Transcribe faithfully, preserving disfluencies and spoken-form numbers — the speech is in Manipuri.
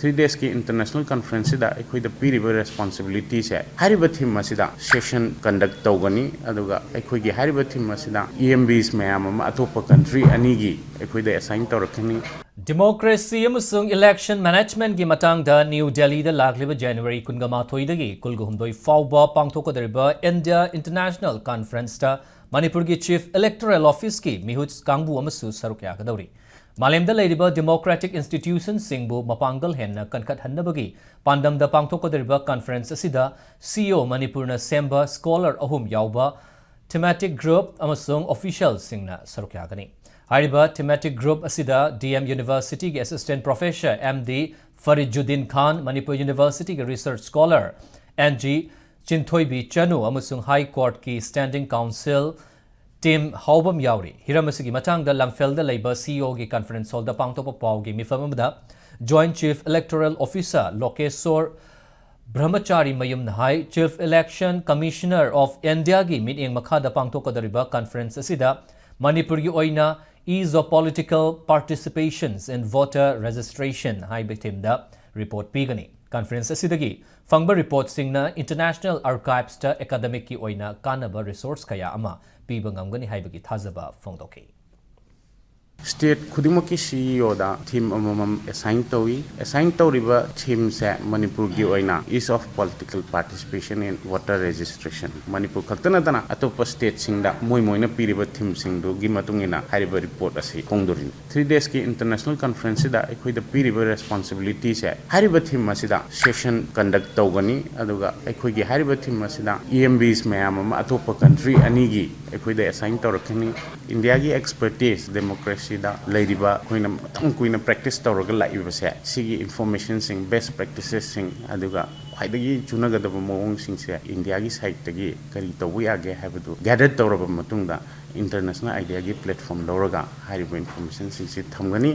Three days ꯀꯤ international conference ꯁꯤꯗ ꯑꯩꯈꯣꯏꯗ ꯄꯤꯔꯤꯕ responsibility ꯁꯦ, ꯍꯥꯏꯔꯤꯕ theme ꯑꯁꯤꯗ session conduct ꯇꯧꯒꯅꯤ꯫ ꯑꯗꯨꯒ ꯑꯩꯈꯣꯏꯒꯤ ꯍꯥꯏꯔꯤꯕ theme ꯑꯁꯤꯗ E M Bs ꯃꯌꯥꯝ ꯑꯃ ꯑꯇꯣꯞꯄ country ꯑꯅꯤꯒꯤ ꯑꯩꯈꯣꯏꯗ assign ꯇꯧꯔꯛꯀꯅꯤ꯫ Democracy ꯑꯃꯁꯨꯡ election management ꯀꯤ ꯃꯇꯥꯡꯗ ꯅ꯭ꯌꯨ ꯗꯦꯜꯂꯤꯗ ꯂꯥꯛꯂꯤꯕ ꯖꯅꯋꯥꯔꯤ ꯀꯨꯟꯒ ꯃꯥꯊꯣꯏꯗꯒꯤ ꯀꯨꯟꯒ ꯍꯨꯝꯗꯣꯏ ꯐꯥꯎꯕ ꯄꯥꯡꯊꯣꯛꯀꯗꯧꯔꯤꯕ India International Conference ꯇ ꯃꯅꯤꯄꯨꯔꯒꯤ Chief Electoral Office ꯀꯤ ꯃꯤꯍꯨꯠ ꯀꯥꯡꯕꯨ ꯑꯃꯁꯨ ꯁꯔꯨꯛ ꯌꯥꯒꯗꯧꯔꯤ꯫ ꯃꯥꯂꯦꯝꯗ ꯂꯩꯔꯤꯕ democratic institution ꯁꯤꯡꯕꯨ ꯃꯄꯥꯡꯒꯜ ꯍꯦꯟꯅ ꯀꯟꯈꯠꯍꯟꯅꯕꯒꯤ ꯄꯥꯟꯗꯝꯗ ꯄꯥꯡꯊꯣꯛꯀꯗꯧꯔꯤꯕ conference ꯑꯁꯤꯗ C E O ꯃꯅꯤꯄꯨꯔꯅ ꯁꯦꯝꯕ scholar ꯑꯍꯨꯝ ꯌꯥꯎꯕ thematic group ꯑꯃꯁꯨꯡ official ꯁꯤꯡꯅ ꯁꯔꯨꯛ ꯌꯥꯒꯅꯤ꯫ ꯍꯥꯏꯔꯤꯕ thematic group ꯑꯁꯤꯗ D M University ꯒꯤ Assistant Professor M D ꯐꯔꯤꯖꯨꯗꯤꯟ ꯈꯥꯟ, ꯃꯅꯤꯄꯨꯔ University ꯒꯤ research scholar N G ꯆꯤꯟꯊꯣꯏꯕꯤ ꯆꯅꯨ ꯑꯃꯁꯨꯡ High Court ꯀꯤ Standing Counsel Tim ꯍꯥꯎꯕꯝ ꯌꯥꯎꯔꯤ꯫ ꯍꯤꯔꯝ ꯑꯁꯤꯒꯤ ꯃꯇꯥꯡꯗ ꯂꯝꯐꯦꯜꯗ ꯂꯩꯕ C E O ꯒꯤ conference hall ꯗ ꯄꯥꯡꯊꯣꯛꯄ ꯄꯥꯎꯒꯤ ꯃꯤꯐꯝ ꯑꯃꯗ Joint Chief Electoral Officer ꯂꯣꯀꯦꯁꯣꯔ ꯕ꯭ꯔꯍꯃꯆꯥꯔꯤ ꯃꯌꯨꯝꯅ high, Chief Election Commissioner of India ꯒꯤ ꯃꯤꯠꯌꯦꯡ ꯃꯈꯥꯗ ꯄꯥꯡꯊꯣꯛꯀꯗꯧꯔꯤꯕ conference ꯑꯁꯤꯗ ꯃꯅꯤꯄꯨꯔꯒꯤ ꯑꯣꯏꯅ Ease of Political Participations in Voter Registration ꯍꯥꯏꯕ theme ꯗ report ꯄꯤꯒꯅꯤ꯫ Conference ꯑꯁꯤꯗꯒꯤ ꯐꯪꯕ report ꯁꯤꯡꯅ international archives ꯇ academic ꯀꯤ ꯑꯣꯏꯅ ꯀꯥꯟꯅꯕ resource ꯀꯌꯥ ꯑꯃ ꯄꯤꯕ ꯉꯝꯒꯅꯤ ꯍꯥꯏꯕꯒꯤ ꯊꯥꯖꯕ ꯐꯣꯡꯗꯣꯛꯈꯤ꯫ State ꯈꯨꯗꯤꯡꯃꯛꯀꯤ C E O ꯗ theme ꯑꯃꯃꯝ assign ꯇꯧꯏ꯫ Assign ꯇꯧꯔꯤꯕ theme ꯁꯦ ꯃꯅꯤꯄꯨꯔꯒꯤ ꯑꯣꯏꯅ Ease of Political Participation in Voter Registration꯫ Manipur ꯈꯛꯇ ꯅꯠꯇꯅ ꯑꯇꯣꯞꯄ state ꯁꯤꯡꯗ ꯃꯣꯏ ꯃꯣꯏꯅ ꯄꯤꯔꯤꯕ theme ꯁꯤꯡꯗꯨꯒꯤ ꯃꯇꯨꯡ ꯏꯟꯅ ꯍꯥꯏꯔꯤꯕ report ꯑꯁꯤ ꯐꯣꯡꯗꯣꯔꯤꯅꯤ꯫ Three days ꯀꯤ international conference ꯁꯤꯗ ꯑꯩꯈꯣꯏꯗ ꯄꯤꯔꯤꯕ responsibility ꯁꯦ, ꯍꯥꯏꯔꯤꯕ theme ꯑꯁꯤꯗ session conduct ꯇꯧꯒꯅꯤ꯫ ꯑꯗꯨꯒ ꯑꯩꯈꯣꯏꯒꯤ ꯍꯥꯏꯔꯤꯕ theme ꯑꯁꯤꯗ E M Bs ꯃꯌꯥꯝ ꯑꯃ ꯑꯇꯣꯞꯄ country ꯑꯅꯤꯒꯤ ꯑꯩꯈꯣꯏꯗ assign ꯇꯧꯔꯛꯀꯅꯤ꯫ India ꯒꯤ expertise democracy ꯗ ꯂꯩꯔꯤꯕ, ꯑꯩꯈꯣꯏꯅ ꯃꯇꯝ ꯀꯨꯏꯅ practice ꯇꯧꯔꯒ ꯂꯥꯛꯏꯕꯁꯦ, ꯁꯤꯒꯤ information ꯁꯤꯡ, best practices ꯁꯤꯡ, ꯑꯗꯨꯒ ꯈ꯭ꯋꯥꯏꯗꯒꯤ ꯆꯨꯅꯒꯗꯕ ꯃꯑꯣꯡꯁꯤꯡꯁꯦ India ꯒꯤ side ꯇꯒꯤ ꯀꯔꯤ ꯇꯧꯕ ꯌꯥꯒꯦ ꯍꯥꯏꯕꯗꯨ gather ꯇꯧꯔꯕ ꯃꯇꯨꯡꯗ, international idea ꯒꯤ platform ꯂꯧꯔꯒ ꯍꯥꯏꯔꯤꯕ information ꯁꯤꯡꯁꯤ ꯊꯝꯒꯅꯤ꯫